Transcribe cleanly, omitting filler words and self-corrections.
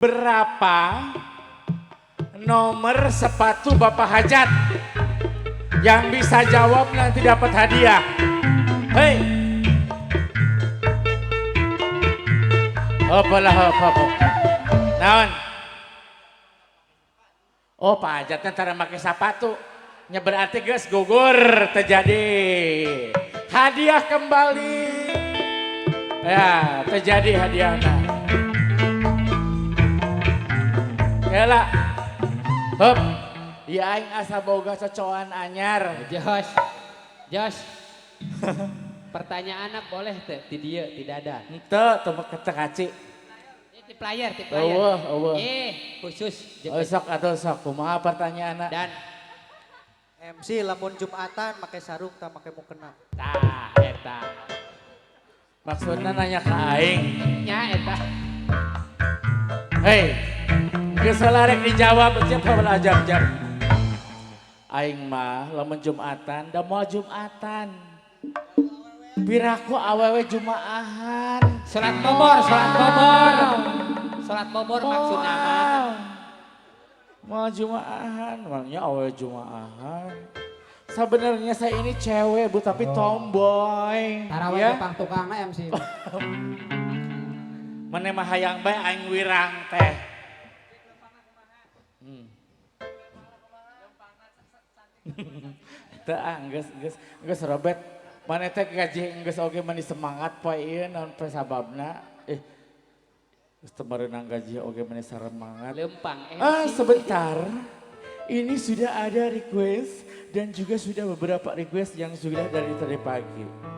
Berapa nomor sepatu Bapak Hajat? Yang bisa jawab nanti dapat hadiah. Hei. Apalah apa apa. Naon? Oh, Pak Hajatnya tara make sepatu. Nya berarti geus gugur terjadi. Hadiah kembali. Ya, terjadi hadiahna. Kela. Hup. Ya aing asa boga cocokan anyar. Jos. Jos. Pertanyaan anak boleh teh ti dieu tidak ada. Henteu, teu teu kaci. Ti player, ti player. Eueuh, eueuh. Eh, khusus. Oh, sok atuh sok kumaha pertanyaanna? Dan MC lamun Jumatan make sarung tak make mukena. Tah eta. Maksudna nanya ka aing. Nya eta. Hei. Geus rek dijawab siapa bala jam-jam. Aing mah lamun Jumatan da moal Jumatan. Piraku awewe Jumaahan. Salat bobor, salat bobor. Salat bobor maksudna mah. Moal Jumaahan, moalnya awewe Jumaahan. Sebenarnya saya ini cewek, Bu, tapi tomboy. Taraweh ya. pang tukangna MC. Maneh mah hayang bae aing wirang teh. Teu ah, geus geus geus Robert. Maneh teh gaji geus oge mani semangat poe ieu naon poe sababna? Eh. Geus teu merenang gaji oge mani saremangat. Lempang MC. Ah, sebentar. Ini sudah ada request dan juga sudah beberapa request yang sudah dari tadi pagi.